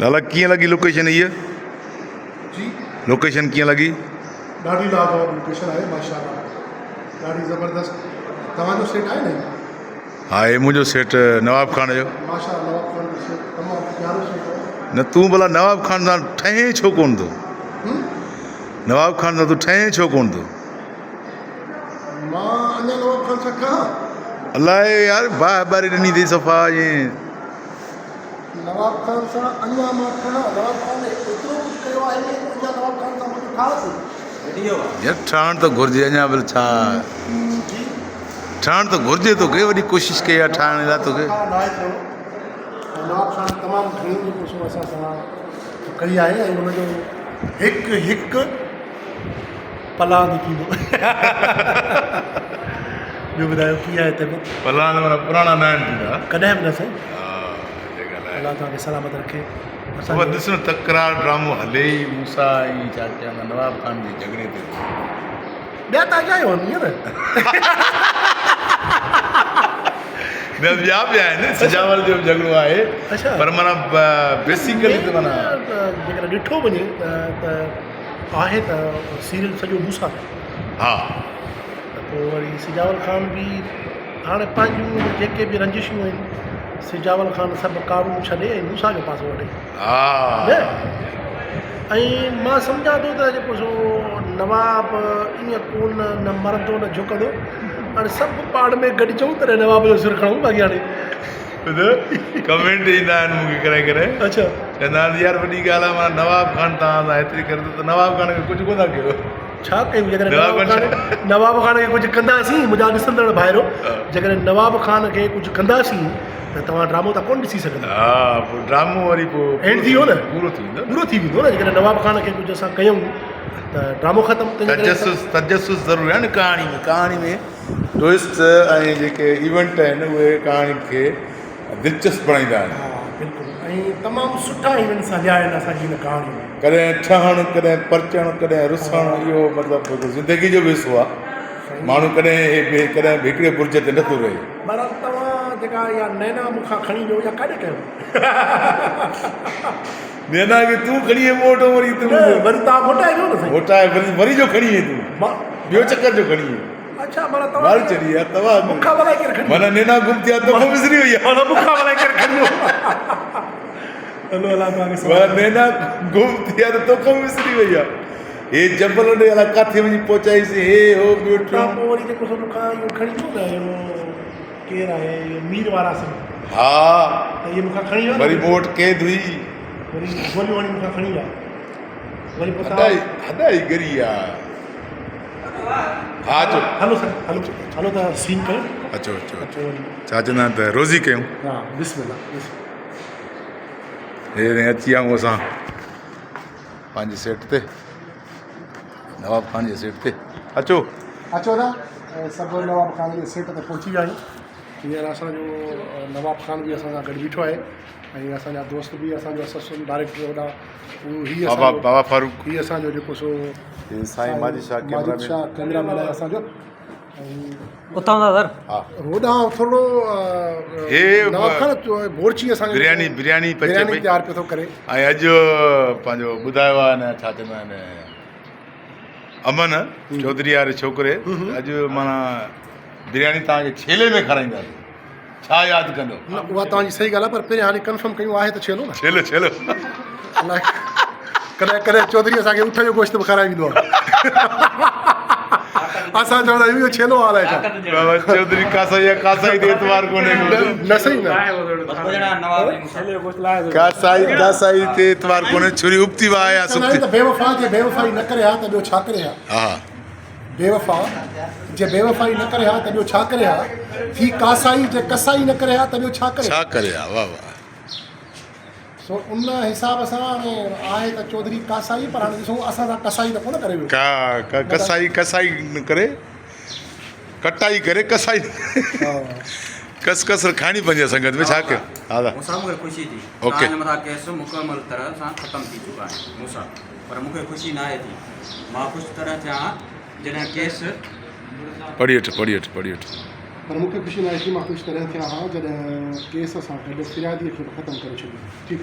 لالا ڪيئن لڳي لوڪيشن هيء؟ جي لوڪيشن ڪيئن لڳي؟ ڏاڍي لاجواب لوڪيشن آهي ماشاءالله ڏاڍي زبردست توهان جو سيٽ آهي نه هي؟ ها هي منهنجو سيٽ نواب خان جو. ماشاءالله نواب خان جو سيٽ تمام پيارو سيٽ آهي. نه تون ڀلا نواب خان سان ٺهين ڇو ڪونه ٿو؟ نواب خان سان تون ٺهين ڇو ڪونه ٿو؟ مان اڃا نواب خان سان ٺهان؟ الائي يار باهه ٻاري ڏني اٿئي صفا ائين. نواب خان سان اڃا مان ٺهان؟ نواب خان ايترو ڪجهه ڪيو آهي اڃا نواب خان سان منهنجو ٺاهه ٿئي؟ يار ٺهڻ ته گهرجي اڃا به ڇا ٺهڻ ته گهرجي توکي وڏي ڪوشش ڪئي آهي ٺاهڻ لاء توکي. ناهي ٺهڻو نواب خان تمام گهڻي جيڪو سو اسان سان ڪئي آهي ۽ ان جو هڪ هڪ پلاند ٿيندو. ٻيو ٻڌايو ڪيئن آهي طبيعت؟ پلاند معنيٰ پراڻا ناهن ٿيندا. ڪڏهن به نه سائين. ها اها ڳالهه آهي. الله توهان کي سلامت رکي. اسان بابا ڏس نه تڪرار ڊرامو هلي ئي موسيٰ ۽ ڇا چوندا نواب خان جي جهڳڙي تي ٿو. ٻيا ته اجايو آهن ائين نه. نه ٻيا به آهن سجاول جو به جهڳڙو آهي پر معنيٰ بيسيڪلي ته معنيٰ جيڪڏهن ڏٺو وڃي ته آهي ته سيريل سڄو موسيٰ تي. ها. ته پوء وري سجاول خان به هاڻي پنهنجون جيڪي به رنجشون آهن سجاول خان سڀ ڪارون ڇڏي ۽ موسيٰ جو پاسو وٺي. ها. نه ۽ مان سمجهان ٿو ته جيڪو سو نواب ائين ڪونه نه مرندو نه جهڪندو هاڻي سڀ پاڻ ۾ گڏجون تڏهن نواب جو سر کڻون باقي هاڻي. ٻڌ ڪمينٽ ايندا آهن مون کي ڪڏهن ڪڏهن. اڇا. چوندا آهن يار وڏي ڳالهه آهي معنيٰ نواب خان توهان سان ايتري ڪري ٿو ته نواب خان کي ڪجهه ڪونه ٿا ڪيو. ڇا ڪيون جيڪڏهن نواب خان نواب خان کي ڪجهه ڪنداسين منهنجا ڏسندڙ ڀائرو جيڪڏهن نواب خان کي ڪجهه ڪنداسين ته توهان ڊرامو ته ڪونه ڏسي سگهندا. ها پوء ڊرامو وري پوء اينڊ ٿي ويو نه پورو ٿي ويندو پورو ٿي ويندو نه جيڪڏهن نواب خان کي ڪجهه اسان ڪيون ته ڊرامو ختم. تجسس تجسس ضروري آهي نه ڪهاڻي ۾ ڪهاڻي ۾ ٽوئسٽ ۽ جيڪي ايونٽ آهن اهي ڪهاڻي کي دلچسپ بڻائيندا آهن. ها بلڪل ۽ تمام سٺا ايونٽس هليا آهن اسان جي هن ڪهاڻي ۾. ڪڏهن ٺهڻ ڪڏهن پرچڻ ڪڏهن رسڻ اهو مطلب هڪ زندگي جو به حصو آهي ماڻهو ڪڏهن ڪڏهن به هڪڙي برج تي نٿو رهي. بهرحال توهان جيڪا اها نينا مون کان کڻي ويو اها ڪاڏي ڪيو؟ نينا کي تون کڻي وئين مون وٽ وري تون نه وري توهان موٽائي ويو نه سائين. موٽائي وري وري جو کڻي وئين تون ٻيو چڪر جو کڻي وئين. اڇا معنيٰ توهان مار چڙي آ توهان مون کان ڀلائي ڪير کڻي معنيٰ نينا گم ٿي آ توکان وسري وئي آ. معنيٰ مون کان ڀلائي ڪير کڻي ويو. هلو الله توهان کي معنيٰ نينا گم ٿي آ ته توکان به وسري وئي آ. هي جبل ڏي الاء ڪاٿي وڃي پهچائيس هي هو ٻيو ٽيون. پوء وري جيڪو سو مون کان اهو کڻي ويو نه اهو ڪير آهي اهو مير وارا سنگهه. ها ته اهي مون کان کڻي ويا نه. وري مون وٽ قيد هئي. وري گوليون هڻي مون کان کڻي ويا. وري پوء توهان هڏائي ڳري آ. ها اچو. هلو سر هلو هلو ته سين ڪيو. اچو اچو اچو ڇا چوندا آهن ته روزي ڪيون. ها بسم الله بسم هي ري اچي آيون اسان پنهنجي سيٽ تي نواب خان جي سيٽ تي اچو. اچو ته سڀ نواب خان جي سيٽ تي پهچي ويا آهيون. هينئر اسان جو نواب خان به اسان سان گڏ بيٺو آهي ۽ اسان جا دوست به اسان جو اسسٽنٽ ڊائريڪٽر وڏا هي بابا بابا فاروق هي اسان جو جيڪو سو هي سائين Majid Shah camera Majid Shah camera man آهي اسان جو اتان ٿا سر ها هوڏانهن ٿورو هي نواب خان بورچي اسان جو برياني برياني پچي برياني پئي تيار پيو ٿو ڪري ۽ اڄ پنهنجو ٻڌايو آهي نه ڇا چوندا آهن امن چوڌري واري ڇوڪري اڄ معنيٰ برياني توهان کي ڇيلي ۾ کارائينداسين ڇا ياد ڪندو. نه اها توهان جي صحيح ڳالهه آهي پر پهريان هاڻي ڪنفرم ڪيون آهي ته ڇيلو نه. ڇيلو ڇيلو. الائي ڪڏهن ڪڏهن چوڌري اسان کي اٺ جو گوشت به کارائي ويندو آهي. اسان چوندا آهيون اهو ڇيلو آهي الائي ڇا. بابا چوڌري ڪاسائي آهي ڪاسائي تي اعتبار ڪونهي ڪو. نه صحيح نه. ڪاسائي ڪاسائي تي اعتبار ڪونهي ڇري ابتي واهه يا چوندا آهن سبتي. ته بيوفا جي بيوفائي نه ڪري ها ته ٻيو ڇا ڪري ها. ها. بيوفا جي بيوفائي نه ڪري ها ته ٻيو ڇا ڪري ها، ٿي ڪاسائي جي ڪسائي نه ڪري ها ته ٻيو ڇا ڪري ها. ڇا ڪري ها واه واه. سو ان حساب سان هاڻي آهي ته چوڌري ڪاسائي پر هاڻي ڏسون اسان سان ڪسائي ته ڪونه ڪري ويو. ڪا ڪا ڪسائي ڪسائي نه ڪري ڪٽائي ڪري ڪسائي ڪس ڪس کائڻي پوندي آهي سنگت ۾ ڇا ڪيون ها دا. مون سان مون کي خوشي ٿي اوڪي. توهان جي مٿان ڪيس مڪمل طرح سان ختم ٿي چڪا آهن مون سان پر مون کي خوشي ناهي ٿي. مان خوش تڏهن ٿيان ها جڏهن ڪيس. پڙهي وٺ پڙهي وٺ پڙهي وٺ. پر مون کي خوشي ناهي ٿي، مان خوش تڏهن ٿيان ها جڏهن ڪيس سان گڏ فرياديء کي به ختم ڪري ڇڏيون. ٺيڪ.